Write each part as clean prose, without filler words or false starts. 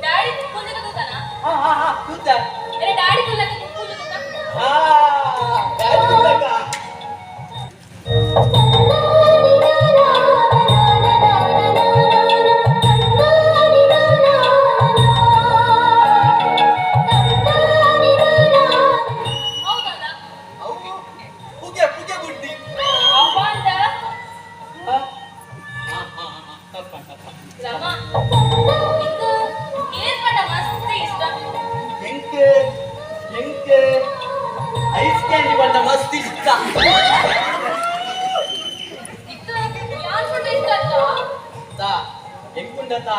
Daddy ಕುಲ್ಲಕ ತೂತನಾ? ಹಾ ಹಾ ಹಾ, ತೂತ. ಎರೆ daddy ಕುಲ್ಲಕ Kullu ತೂತ. ಹಾ, ಡ್ಯಾಡಿ ಕುಲ್ಲಕ. ಹೌದಲ್ಲ? ಅವು ಪುಗೆ ಪುಗೆ ಗುಡ್ಡಿ. ಅವ್ವ ಅಂದ. ಹಾ ಹಾ ಹಾ, ತಪ್ಪ ತಪ್ಪ. ರಮ, ನಿಂಗೆ ಏನ್ ಪಂಡ ಮಸ್ತ್ ಇಷ್ಟ? ಎಂಕ್ ಎಂಕ್ ಐಸ್ ಕ್ಯಾಂಡಿ ಬಣ್ಣ ಮಸ್ತ್ ಇಷ್ಟ. ನಿಂಗೆ ಯಾನ್ ಪಂಡ ಇಷ್ಟ ಅತ್ತ? ತಾ ಎಂಕುಂಡತ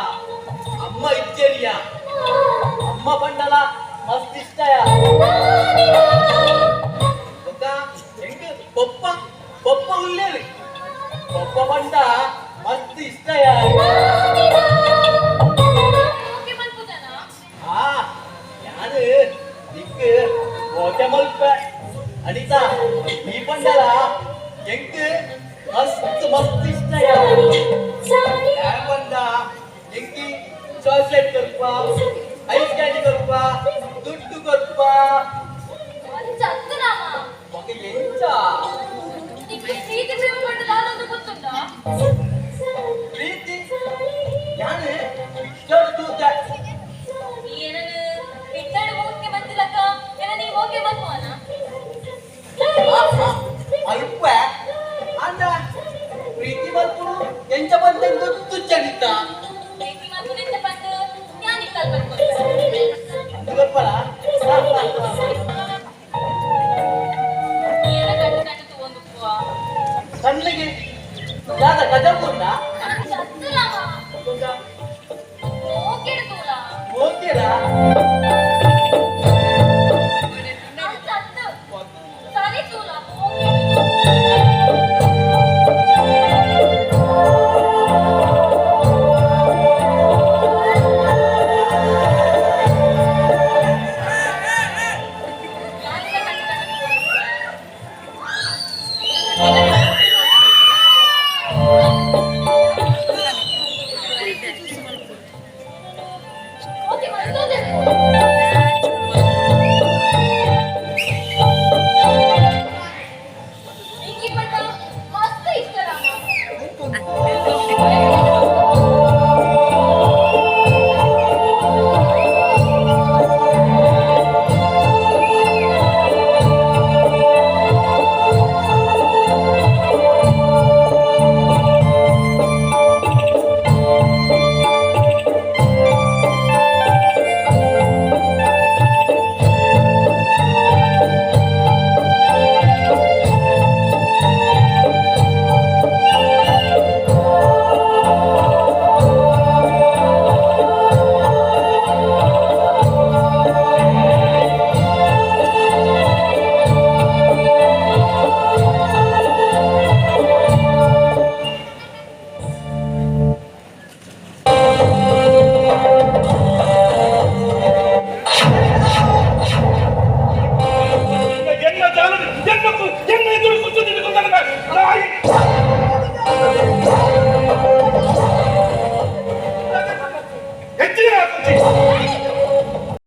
ಅಮ್ಮ ಇಚ್ಚೇರಿಯ, ಅಮ್ಮ ಬಂಡಲ ಮಸ್ತ್ ಇಷ್ಟಯ. ಬೊಕ್ಕ ಎಂಕ್ ಪೊಪ್ಪ ಪೊಪ್ಪ ಉಲ್ಲೇರಿ, ಪೊಪ್ಪ ಬಂಡ ಮಸ್ತ್ ಇಷ್ಟಯ. ಓಕೆ ಮಲ್ಪುದನಾ? ಆ, ಯಾರು ನಿಕ್ ಓಕೆ ಮಲ್ಪ. ಅನಿತಾ, ಈ ಬಂಡಲ ಎಂಕ್ ಮಸ್ತ್ ಮಸ್ತ್ ಇಷ್ಟಯ. ಬಂದ ಎಂಕಿ ಚಾಕ್ಲೇಟ್ ಕೊರ್ಪ, ಐಸ್ ಕ್ಯಾಂಡಿ ಕೊರ್ಪ, ದುಡ್ಡು ಕೊರ್ಪ. ಅಂಚ ಅತ್ತು ರಾಮ. ಮಗ ಎಂಚ? ನಿಂಗೆ ಪ್ರೀತಿ ಪ್ರೇಮ ಪಂಡ ದಾದೊಂದು ಗೊತ್ತುಂಟಾ? ಪ್ರೀತಿ ಯಾನು ಪಿಕ್ಚರ್ ತೂತೆ. ನೀ ಏನನು ಪಿಕ್ಚರ್ ಓಕೆ ಬಂದಿಲ್ಲಕ್ಕ, ಏನ ನೀ ಓಕೆ ಮಲ್ಪುವನ? ಅಲ್ಪ ಅಂದ ಪ್ರೀತಿ ಮಲ್ಪುನು ಎಂಚ ಬಂತ ಗೊತ್ತು ಚಲಿತ. ಪ್ರೀತಿ ಮಲ್ಪುನ ಎಂಚ ಬಂದು ಯಾನ್ ಇಕ್ಕಲ್ ಮಲ್ಪುವೆ. ಗೊಪ್ಪಲ. ನೀ ಏನ ಕಣ್ಣು ಕಣ್ಣು ತೂವೊಂದುಪ್ಪುವ? ಕಣ್ಣಿಗೆ ಯಾದ ಕಜಪುರ್ನ? ಅಂಚ ಅತ್ತು ರಾಮ. ಓಕೆಡು ತೂಲ. ಓಕೆರಾ? ಅಂಚ ಅತ್ತು, ಸರಿ ತೂಲ ಓಕೆ. ಯಾನಿಲ್ಲ ಕಣ್ಣು ಕಣ್ಣು ತೂವೊಂದುಪ್ಪುವೆ. ಓಕೆ ಮಲ್ತೋದೆ. ನಿಂಗೆ ಪಂಡ ಮಸ್ತ್ ಇಷ್ಟ ರಾಮ. ಎನ್ನ ಜಾಲದ ಎನ್ನ ಎನ್ನ ಎದುರು ಕುತ್ತು ತಿಳ್ಕೊಂಡಾಗ ನಾಯಿ ಹೆಚ್ಚಿನ ಹಾಕುತ್ತಿ.